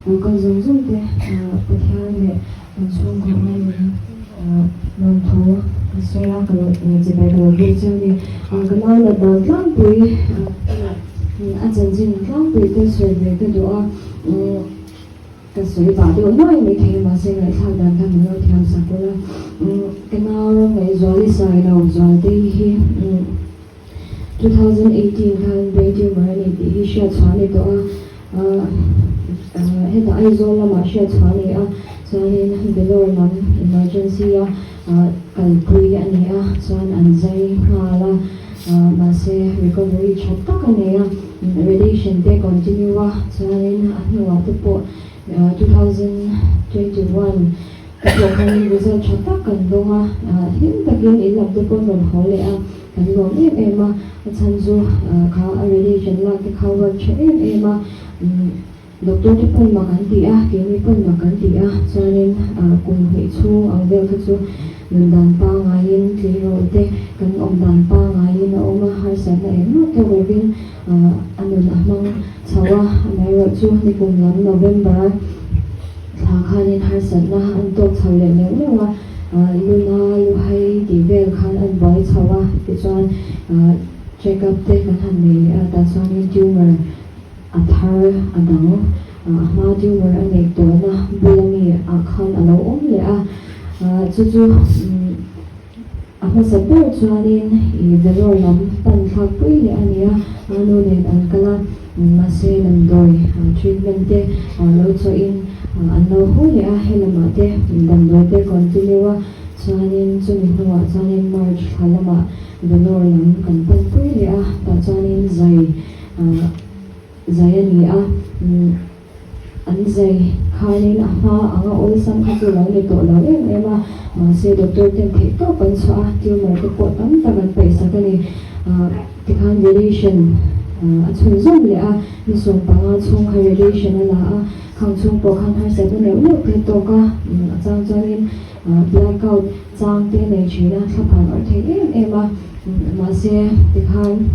Local zawng zawng te Pathian leh kan chhungkaw hmangin lawmthu ka sawi a, ka lo chibai ka lo buk chiang a ni. Ka nau nat dan tlangpui a chanchin tlangpui te sawi ve ka duh a, ka sawi pah deuh nuai mai thei a mahse ngaihthlak dan kha min lo thiam sak ula. Ka nau ram ngaihzual i sawi lo zualtei hi 2018 khan brain tumor a ni tih hi hriat chhuah a ni tawh a, hetah Aizawl lamah hriat chhuah a ni a, chuanin Vellore lam emergency a kalpui a ni a, chuan an zai nghal a, mahse recovery tha tak a nei a, radiation te continue a, chuanin a hnuah te pawh 2021 te pawh khanin result tha tak kan dawng a, hlim takin in lam te pawh an rawn haw leh a. Kan lawm em em a, a chhan chu kha a radiation lak te kha work tha em em a, doctor te pawn mak an ti a, keini pawn mak kan ti a, chuanin kum hnih chhung ang vel kha chu nun dan pangaiin tleirawl te kan awm dan pangaiin a awm a, harsatna engmah tawk lovin a nun a hmang chho a, amaherawhchu nikum lam November thla khanin harsatna an tawk chho leh neuh neuh a. Luna luhai tih vel khan an buai chho a, tichuan check up te kan han nei leh a, tah chuanin tumor a thar a dang a hma tumor a neih tawhna bula mi ah khan a lo awm leh a, chu chu a hmasa ber chuanin ih Vellore lam pan thlak pui leh a ni a, a nu nen an kal a, mahse damdawi treatment te lo chawhin. An lo haw leh a, helamah te damdawi te continue a, chuanin chumi hnuah chuanin March thla lamah Vellore lam kan pan pui leh a, tah chuanin zai zai a ni a, an zai khanin a hma anga awlsam kha chu lo ni tawh lo em em a, mahse doctor ten theih tawp an chhuah a, tumor te pawh tam tak an paihsak a ni, tikhan radiation a chhunzawm leh a, ni 15 chhung kha radiation a la a. Khang chhung pawh khan harsatna neuh neuh te tawk a, a chang chuanin black out chang te nei thin a, thla phan awrh thei em em a, mahse tikhan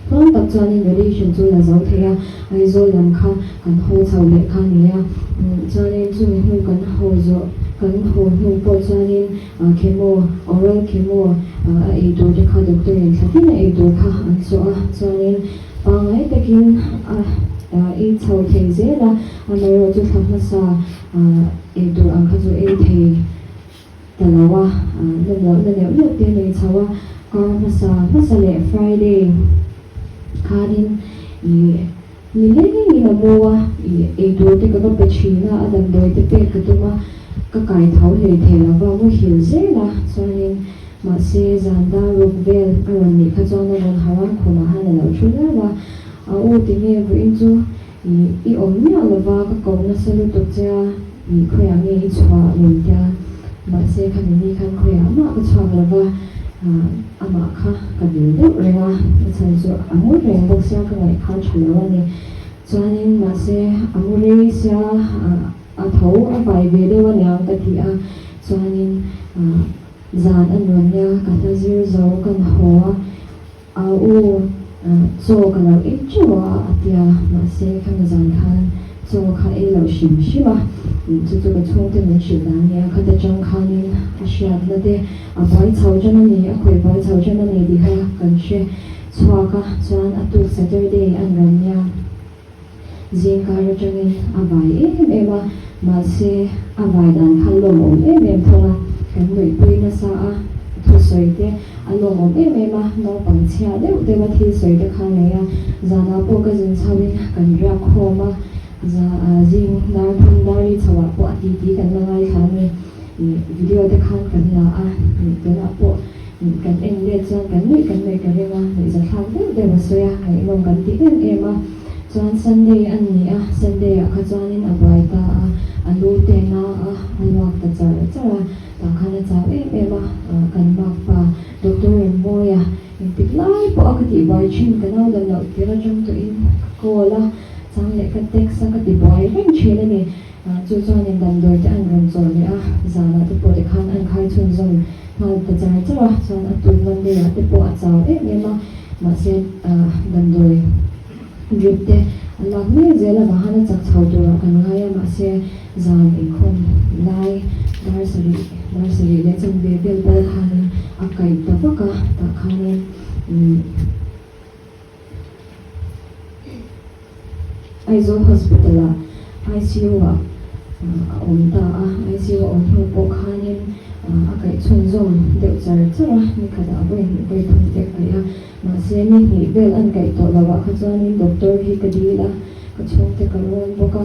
tlawm tak chuanin radiation chu la zo thei a, Aizawl lam kha kan haw chho leh kha a ni a, chuanin chumi hnu kan haw zawh kan haw hnu pawh chuanin chemo, oral chemo a ei tur te kha doctor in thla tin a ei tur kha an chawh a, chuanin Pangngai takin a ei chho thei zel a, amaherawh chu thla hmasa ei tur ang kha chu ei thei ta lo a, nawm lohna neuh neuh te nei chho a, kar hmasa hmasa leh Friday khanin ih ni lengin a mu a, ih ei tur te ka va pe thin a, a damdawi te pek ka tum a, ka kai tho hlei thei lo va, muhil zel a, chuanin Mahse, zan dar ruk vel a rawn nih kha chuan a rawn harh a, khumah han a lo thu viau a. A u ti nge vawiin chu i i awm miah lova ka ko nasa lutuk che a, i khawiah nge i chhuah min tia. Mahse, khami ni khan khawiah mah ka chhuak lova, amah kha ka vil deuh reng a, a chhan chu a ngur reng bawk sia ka ngaih kha tha lo a ni. Chuanin mahse, a ngu rei sia a tho a vai ve deuh aniang ka ti a, chuanin Zan a nuam nia, ka hla zir zo kan haw a, au u chaw ka lo ei teuh a a tia, mahse khami zan khan chaw kha ei loh hrim hrim a, chu chu ka chhungte min hrilh dan nia, khata tang khanin a hriatna te a buai chho tan a ni, a khawih buai chho tan a ni tih kha kan hre chhuak a, chuan a tuk Saturday a nuam nia. Zingkar atangin a vai em em a, mahse a vai dan kha lawmawm em em thung a, kan nuihpui nasa a, thusawi te a lawmawm em em a, naupang chhia deuh deuh a thil sawi te kha nei a, zanah pawh ka zin chhoin kan riak khawm a, za zing dar thum dar ri chhoah pawh a titi kan la ngaithla a ni, ih video te khan kan la a, tunah pawh kan en let chuan kan nuih kan nuih ka ring a, nuihzathlak deuh deuh a sawi a, ngaihnawm kan ti em em a. Chuan Sunday a ni a, Sunday ah kha chuanin a buai ta a, a lu te na a, a luak ta char char a, tah khan a chau em em a, kan mak pa Doctor Remmawia engtik lai pawh a ka tih buai thin ka nau dan loh tir atang tawhin ka call a, chang leh ka text a ka ti buai reng thin a ni. Chu chuanin damdawi te an rawn chawl leh a, zanah te pawh tikhan an khai chhunzawm nghal ta char char a, chuan a tun Monday ah te pawh a chau em em a, mahse damdawi drip te a lak mek zel avang khan a chak chho turah kan ngai a, mahse zan inkhawm lai dar sarih dar sarih leh chanve vel bawr khanin a kaih ta vak a, tah khanin umm Aizawl Hospital ah ICU ah a awm ta a, ICU a awm hnu pawh khanin a kaih chhunzawm deuh char char a, ni khatah vawi hnih vawi thum te a kaih a, mahse ni hnih vel an kaih tawh loh ah kha chuanin doctor hi ka dil a, ka chhungte ka rawn bawk a,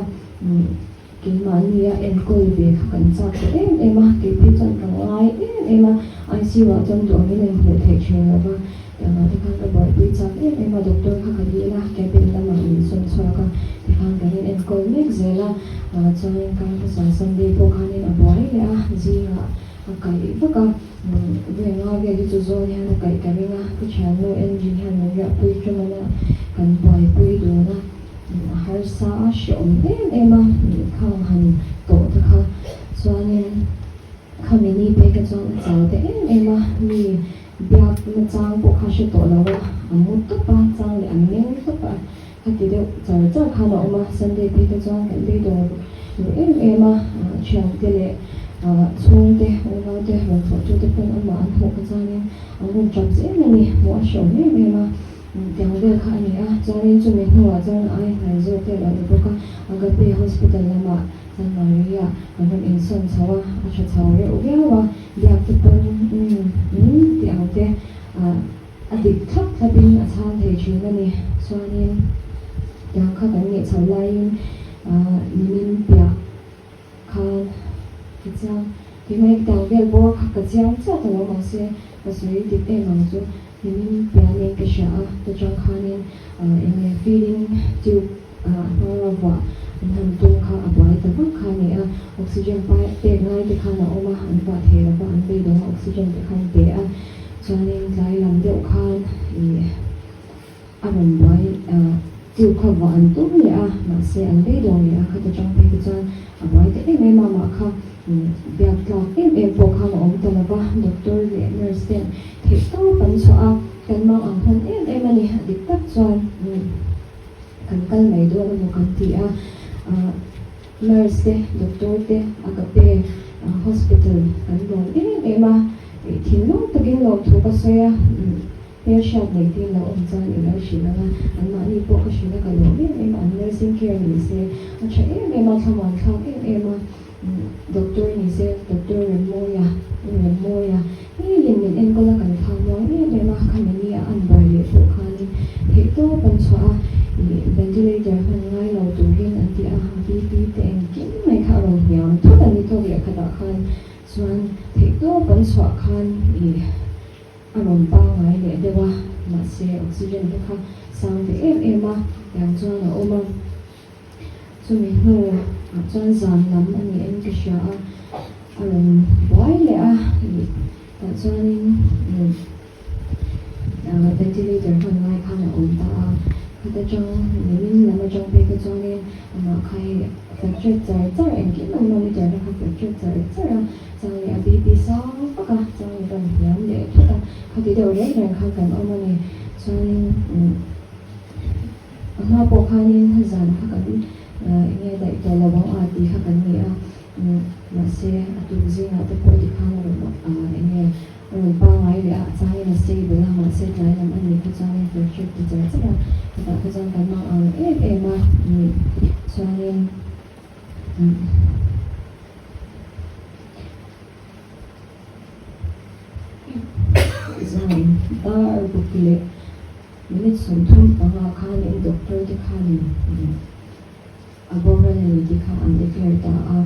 keimahnia enkawl ve kha kan chak ta em em a, kei phei chuan ka ngai em em a, ICU ah chuan duh angin a inhmuh theih thin lo va. Tiangah te khan ka buaipui chak em em a, doctor kha ka dil a, cabin lamah min sawn chhuak a, tikhan kan in enkawl mek zel a, chuanin kar hmasa Sunday pawh khanin a buai leh a, zingah a kaih vak a, vawi nga vel hi chu zawn hian a kaih ka ring a, ka thiannu engine hian min riahpui ṭum a, kan buaipui dun a, a harsa a hrehawm em em a, khang han tawh te kha chuanin khami ni phei kha chuan a chau ta em em a, mi Biak nachang pawh kha hre tawh lo a, a mu tawp a, chang leh a meng tawp a, ka ti deuh char char khan a awm a, Sunday phei te chuan kan beidawng ru em em a, thiante leh chhungte, unaute rawn tlawhtute pawn amah an hmuh kha chuanin an rawn tap zel a ni, hmuh a hrehawm em em a, tiang vel kha a ni a, chuanin chumi hnuah chuan a ai hnai zawk te a lo ni bawk a, Agape Hospital lamah San Maria kan rawn insawn chho a, a tha chho reuh viau a, biak te pawn umm umm tih ang te ah a dik thlap thlap in a chhang thei thin a ni. Chuanin tiang kha kan nih chho laiin ah nimin piah khan ka chiang keimah hi tiang vel bawr kha ka chiang chiah ta lo mahse ka sawi dik em ang chu nimin piah nen ka hria a, ta chang khanin ah eng nge feeding tube A hmawra vuah an han tum kha a buai ta vak kha a ni a, oxygen pai pek ngai te khan a awm a, an vah thei lo va, an beidawng a oxygen te khan pe a, chuanin tlai lam deuh khan ih a rawn buai tube kha vuah an tum leh a, mahse an beidawng leh a, khata tang phei te chuan a buai ta em em a, mah kha biak tlak em em pawh khan a awm ta lo va, doctor leh nurse ten theih tawp an chhuah a, kan mang ang hman em em a ni, a dik tak chuan. Kan kal mai dawn emaw kan ti a, nurse te, doctor te a ka pe hospital kan lawm em em a, thinlung takin lawmthu ka sawi a, hmelhriat nei te lo awm chuan i lo hrilh ang a, anmahni pawh ka hrilh a ka lawm em em a, an nursing care ni se a tha em em a, thlamuan thlak em em a, doctor ni se doctor Remmawia, U Remmawia ngeiin min enkawl a kan thlang muang em em a, khami ni a an buai leh pawh khanin theihtawp an chhuah a, ih ventilator hman ngai lo turin an ti a, BP te engkim mai kha a rawn hniam thut a ni tawk leh khatah khan chuan theihtawp an chhuah khan ih a rawn pangngai leh deuh a, mahse oxygen te kha sang ve em em a, tiang chuan a awm a. Chumi hnu ah chuan zan lam a ni in ka hria a, a rawn buai leh a, ih tah chuanin ih ventilator hman ngai khan a awm ta a, khata tang nimin lam atang phei kha chuanin amah kha hei fluctuate char char engkim an monitor na kha fluctuate char char a, chang leh a BP sang vak a, chang leh rawn hniam leh thut a, khati deuh reng reng khan kan awm a ni, chuanin ih. A hma pawh khanin zan kha kan eng nge daih tawh lo ang a tih kha kan ni a, mahse a tuk zingah te pawh tikhan a rawn eng nge a rawn pangngai leh a, a changin a stable a, mahse tlai lam a nih kha chuanin fluctuate ti char char a, chutah kha chuan kan mang ang em em a, chuanin. Zan dar ruk leh minute 35 khanin doctor te khanin a boral a ni tih kha an declare ta a.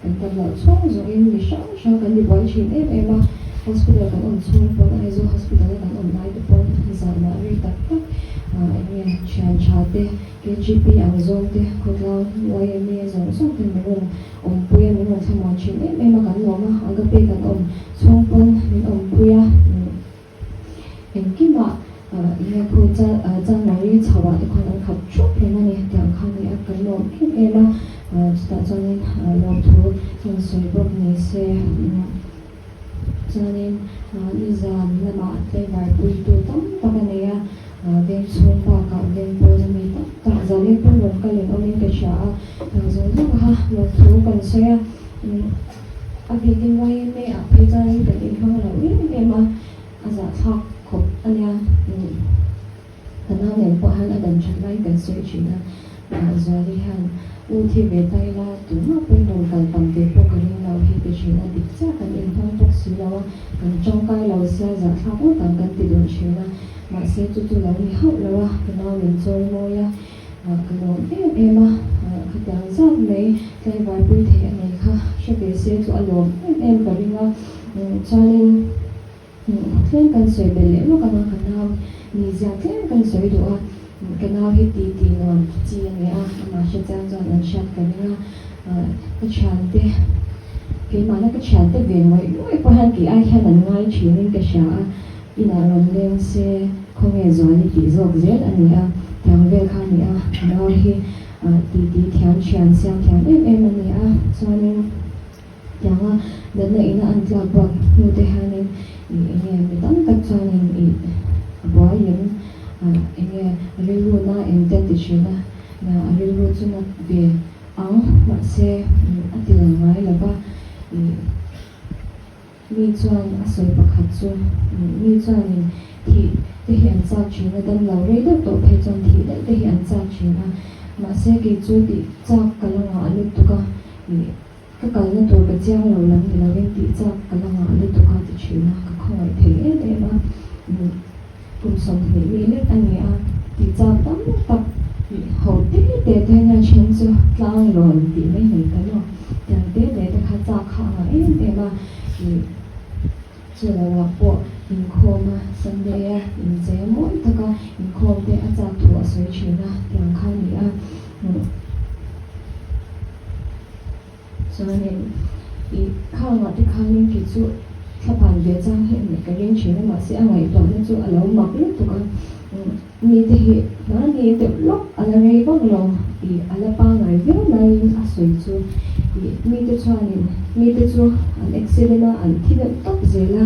Kan tam loh chhung zawngin mi hrang hrang kan ni buai thin em em a, hospital kan awm chhung pawn Aizawl hospital a kan awm lai te pawn zanah rei tak tak eng nge thian tha te KGP ang zawng te khawtlang YMA zawng zawng te min rawn awmpui a, min rawn thlamuan thin em em a kan lawm a, Agape kan awm chhung pawn min awmpui a. Engkimah enge khu Chanmari chho ah te khuan an khap thup reng a ni tih ang kha a ni a, kan lawm em em a, chutah chuanin lawmthu chuan sawi bawk ni se, chuanin nizan lamah tlaivar puitu tam tak a nei a. Veng chhung bakah veng pawna mi tak tak zaleng pawn rawn kal in awmin ka hria a, hna zawng zawng kha lawmthu kan sawi a, a bikin YMA ah phei chuanin kan inhmang lo em em a, a zahthlak khawp a nia. Ka nau nen pawh hian a dan that laiin kan sawi thin a, Zuali hian u thi ve ta ila tunah pawhin rawn kal tam ve pawh ka ring lo hi ti thin a, dik chiah kan inhmang bawk si lo a, kan tangkai lo sia zahthlak ngawt ang kan ti dun thin a, mahse chu chu lo ni hauh lo a, ka nau min chawi mawi a, ka lawm em em a, khatiang zat mai tlaivar pui thei a nei kha hre ve se chu a lawm em em ka ring a, chuanin. Tlem kan sawi belh leh lawk ang a, ka nau nizia tlem kan sawi duh a, ka nau hi ti ti nuam chi a ni a, amah hre chiang chuan an hriat ka ring a, ka thiante keimahna ka thiante ve ngawih ngawih pawh hian kei ai hian an ngai thinin ka hria a, inah rawn leng se khawnge Zuali tih zawk zel a ni a, tiang vel kha a ni a, ka nau hi ti ti thiam thian siam thiam em em a ni a, chuanin. Tianga natna ina an tlak bak hnu te hianin ih enge mi tam tak chuanin ih a buai em enge a rilru na em te an ti thin a, na a rilru chu nat ve ang mahse a ti lang ngai lo va ih mi chuan a sawi pakhat chu mi chuanin thih te hi an chak thin a damlo rei deuh tawh phei chuan thih daih te hi an chak thin a mahse kei chu tih chak ka la ngah lutuk a ih. Ka kalna tur ka chiang lo lam ni lovin tih chak ka la ngah lutuk a ti thin a, ka khawngaih thei em em a. Kum 20 mi lek a ni a, tih chak tam tak ho te te te hian a then chu tlang lawn tih mai nei ta maw. Tiang te te te kha chak kha a ngah em em a, ih chu lo ah pawh inkhawm a Sunday a inchei a mawi taka inkhawm te a chak thu a sawi thin a, tiang kha a ni a. Chuanin i khangah te khanin kei chu thlaphan ve chang hi a neih ka ring thin a, mahse a ngaihtuahna chu a lo mak lutuk a, mite hi hmani deuh lawk a la rei vak lo i a la pangngai viau laiin a sawi chu i mite chuanin mite chu an accident a an thi deuh tawp zel a,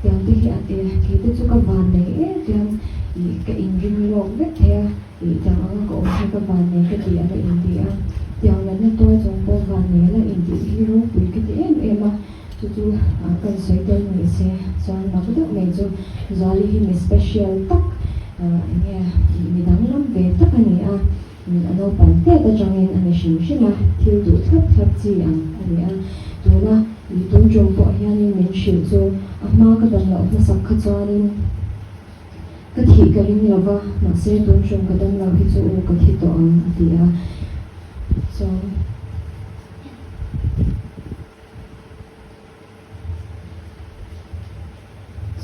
tiang te hi a ti kei te chu ka van nei em tiang i ka inring lawk vek thei a. Tih tiang anga ka awm hi ka van nei ka ti a la inti a, tiang natna tuar zawng pawh van nei a la intih hi ropui ka ti em em a, chu chu kan sawi tel ni se chuan mak deuh mai chu Zuali hi mi special tak enge mi danglam ve tak a ni a, a naupang tet atangin a ni hrim hrim a, thil duh thlap thlap chi ang a ni a, tuna mi tum tum pawh hianin min hrilh chu a hma ka dam loh hmasak kha chuanin. Ka thih ka ring lo va, mahse tun tum ka dam lo hi chu u ka thi tawh ang a ti a. Chuan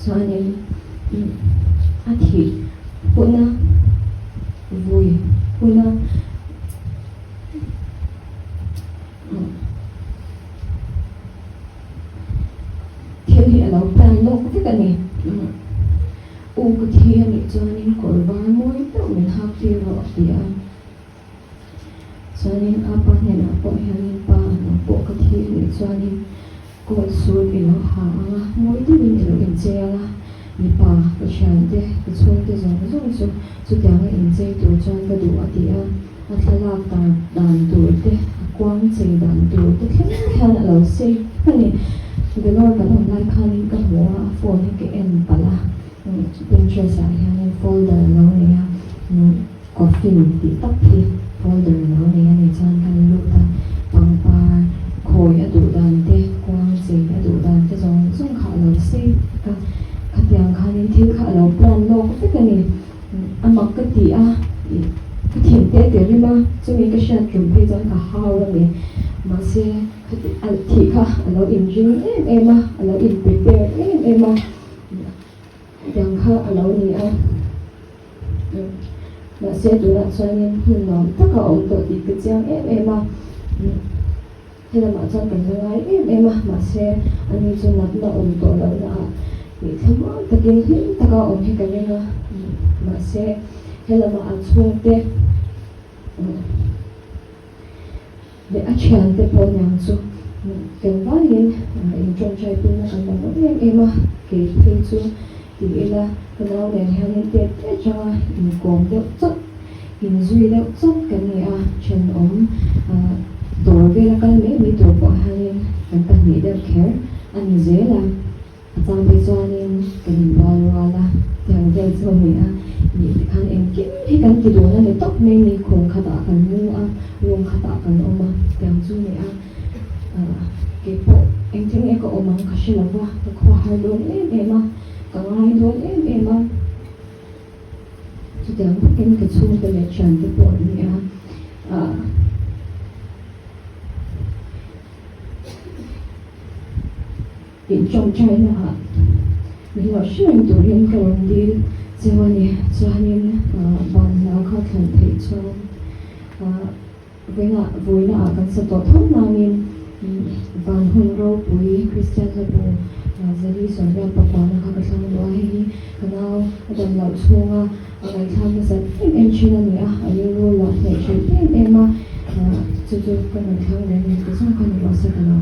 chuanin a thih huna vui huna Thil hi a lo plan lawk vek a ni. U ka thi a nih chuanin kawr var mawi deuh min hak tir rawh a ti a. Chuanin a pa hnenah pawh hianin pa nang pawh ka thi a nih chuanin coat suit i lo ha ang a, mawi deuhin i lo inchei ang a. Mipa ka thiante, ka chhungte zawng zawng chu chutianga inchei tur chuan ka duh a ti a. A thlalak tar dan tur te, a kuang chei dan tur te thleng hian a lo sei vek a ni. Vellore kan awm lai khanin ka hmu a, a phone hi ka en palh a, Pinterest ah hianin folder a lo nei a, coffin tih tak hi folder a lo nei a ni chuan kan lut a, pangpar khawi a duh dan te, kuang chei a duh dan te zawng zawng kha a lo sei vek a, khatiang khanin thil kha a lo plan lawk vek a ni. A mak ka ti a, ka thin te ti rim a, chumi ka hriat tum phei chuan ka hau a ni. Mahse, khati a thih kha a lo inring em em a, a lo in prepare em em a, tiang kha a lo ni a. Mahse, tunah chuanin hmun nuam tak a awm tawh tih ka chiang em em a. He lamah chuan kan la ngai em em a, mahse ani chu natna awm tawh lohna ah tih thlamuang takin hlim taka awm hi ka ring a, mahse he lamah a chhungte leh a thiante pawh niang chu kan vaiin in tawngtai pawhna kan mamawh em em a, kei phei chu ti ila. Ka nau nen hianin tet te atanga inkawm deuh chawt, inzui deuh chawt kan ni a, thenawm dawr vela kal mai mai tur pawh hianin kan pahnih deuh kher a ni zel a. A chang phei chuanin kan inbual rual a, tiang vel chu a ni a, nih tikhan engkim hi kan ti dun a ni tawp mai ni, khum khatah kan mu a, room khatah kan awm a, tiang chu a ni a, keipawh engtin nge ka awm ang ka hre lo va, ka khua har dawn em em a, ka ngai dawn em em a, chutiang bawkin ka chhungte leh thiante pawh an ni a, ah. In tawngtaina ah min lo hre reng turin ka rawn dil cheu a ni. Chuanin ban hla kha thlan theih chuan vawiinah vawiina ah kan sa tawh tho nangin van hun ropui Kristian hlabu Zali Sawmriat Papuana kha ka thlang duh a. Hei hi ka nau a dam loh chhunga a ngaihthlak nasat em em thin a ni a, a rilru lah hneh thin em em a, chu chu ka rawn thlang reng reng te zawng kha ni rawh se ka lo.